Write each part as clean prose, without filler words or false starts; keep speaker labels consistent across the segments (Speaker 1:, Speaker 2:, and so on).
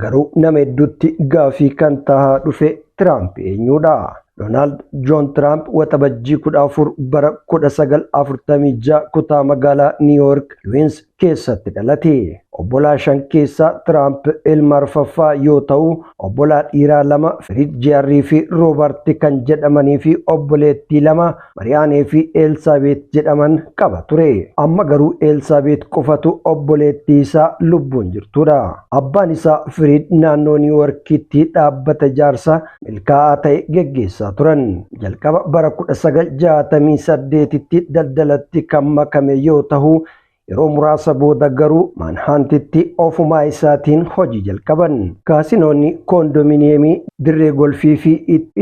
Speaker 1: Garuu nama hedduutti gaafii kan tahaa dhufe Tiraamp eenyudha? Doonaald Joon Tiraamp Waxabajjii 14 bara 1946 kutaa magaalaa Niiwuyoork Kuwiins keessatti dhalate. Obbolaa shan keessaa Tiraamp ilma arfaffaa yoo ta'u, obbolaa dhiiraa lama Firiid Jeerrii fi Roobarti kan jedhamanii fi obboleettii lama Mariyaanee fi Elsaabeet jedhaman qaba ture. Amma garuu Elsaabeet qofatu obboleettii isaa lubbuun jirtudha. Abbaan isaa Firiid naannoo Niiwuyoorkitti dhaabbata ijaarsaa milkaa'aa ta'e geggeessaa turan. Jalqaba bara 1968tti daldalatti kan makame yoo ta'u, yeroo muraasa booda garuu Maanhaantitti ofumaa isaatiin hojii jalqaban. Kaasinoonni, koondominiyeemii, dirree golfii fi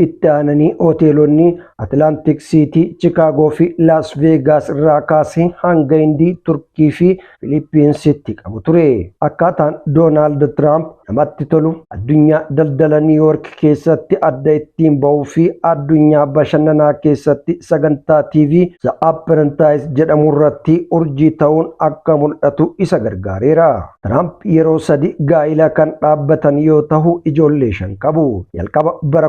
Speaker 1: itti aananii hoteelonni Atlaantik Siitii, Chikaagoo fi Laas Veegaas irraa kaasee hanga Hindii, Turkii fi Filiippiinsitti qabu ture. Akkaataan Doonaald Tiraamp namatti tolu addunyaa daldala Niiwuyoork keessatti adda ittiin bahuu fi addunyaa bashannanaa keessatti sagantaa TV The Apprentice jedhamu irratti urjii ta'uun akka mul'atu isa gargaareera. Tiraamp yeroo sadi gaa'ila kan dhaabbatan yoo ta'u, ijoollee shan qabu. Jalqaba bara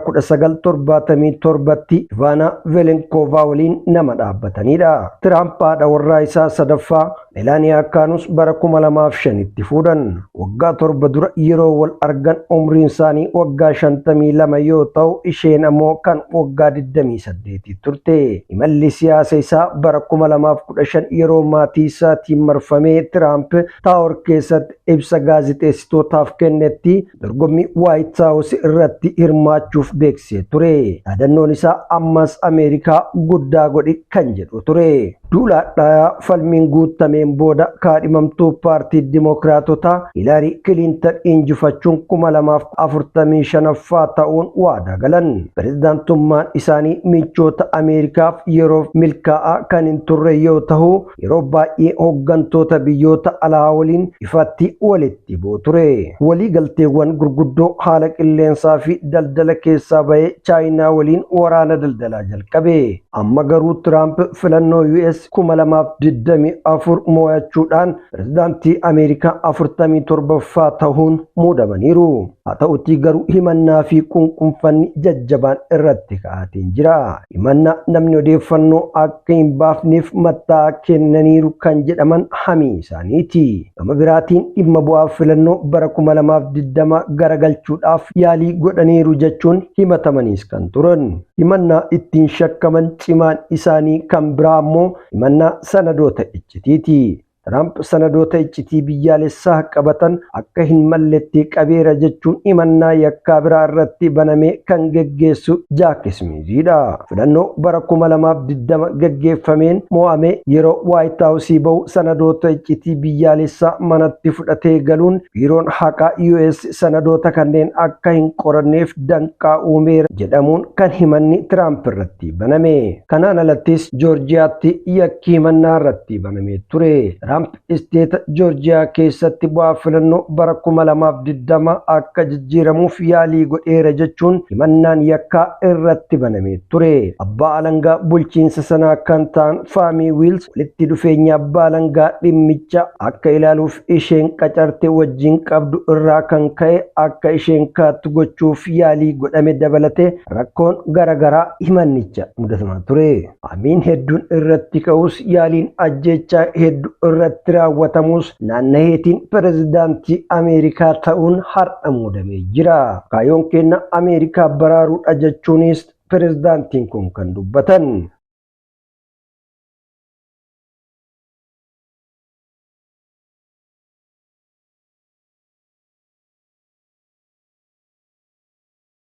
Speaker 1: 1977tti Ivaanaa Velenkoovaa waliin nama dhaabbatanidha. Tiraamp haadha warraa isaa sadaffaa Melaaniyaa Kaanus bara 2005tti fuudhan. Waggaa 7 dura yeroo wal argan umriin isaanii waggaa 52 yoo ta'u, isheen ammoo kan waggaa 28 turte. Imalli siyaasa isaa bara 2015 yeroo maatii isaatiin marfamee Tiraamp Taawor keessatti ibsa gaazexeessitootaaf kennetti dorgommii Waayit Haawus irratti hirmaachuuf beeksisee ture. Dhaadannoon isaa ammas Ameerikaa guddaa godhi kan jedhu ture. Duula hadhaayaa falmiin guutameen booda kaadhimamtuu paartii Dimookiraatotaa Hilaarii Kiliintan injifachuun 2045ffaa ta'uun waadaa galan. Pirezidaantummaan isaanii michoota Ameerikaaf yeroo milkaa'aa kan hin turre yoo ta'u, yeroo baay'ee hooggantoota biyyoota alaa waliin ifatti walitti bu'u ture. Walii galteewwan gurguddoo haala qilleensaa fi daldala keessaa bahee Chaayinaa waliin waraana daldalaa jalqabe. Amma garuu Tiraamp filannoo US 2024 mo'achuudhaan pirezidaantii Ameerikaa 47ffaa ta'uun muudamaniiru. Haa ta'utii garuu himannaa fi qunqunfanni jajjabaan irratti ka'aatiin jira. Himannaa namni odeeffannoo akka hin baafneef matta'aa kennaniiru kan jedhaman hamii isaaniiti. Gama biraatiin dhimma bu'aa filannoo bara 2020 garagalchuudhaaf yaalii godhaniiru jechuun himatamaniis kan turan. Himannaa ittiin shakkaman cimaan isaanii kan biraa ammoo himannaa sanadoota iccitiiti. Tiraamp sanadoota iccitii biyyaalessaa qabatan akka hin malletti qabeera jechuun himannaa yakkaa biraa irratti banamee kan geggeessu Jaak Ismiiziidha. Filannoo bara 2020 geggeeffameen mo'amee yeroo Waayit Haawusii bahu sanadoota iccitii biyyaalessaa manatti fudhatee galuun biiroon haqaa US sanadoota kanneen akka hin qoranneef danqaa uumeera jedhamuun kan himanni Tiraamp irratti baname. Kanaan alattis Joorjiyaatti yakki himannaa irratti banamee ture. Tiraamp isteeta Joorjiyaa keessatti bu'aa filannoo bara 2020 akka jijjiiramuuf yaalii godheera jechuun himannaan yakkaa irratti banamee ture. Abbaa alangaa bulchiinsa sanaa kan ta'an Faamii Wiils walitti dhufeenya abbaa alangaa dhimmicha akka ilaaluuf isheen qacarte wajjin qabdu irraa kan ka'e akka isheen kaattu gochuuf yaalii godhame dabalatee rakkoon garaagaraa himannicha mudatamaa ture. Hamiin hedduun irratti ka'us, yaaliin ajjeechaa hedduu irratti raawwatamus, naannaheetiin pirezidaantii Ameerikaa ta'uun har'a muudamee jira. Kaayyoon keenya Ameerikaa baraaruudha jechuunis pirezidaantiin kun kan dubbatan.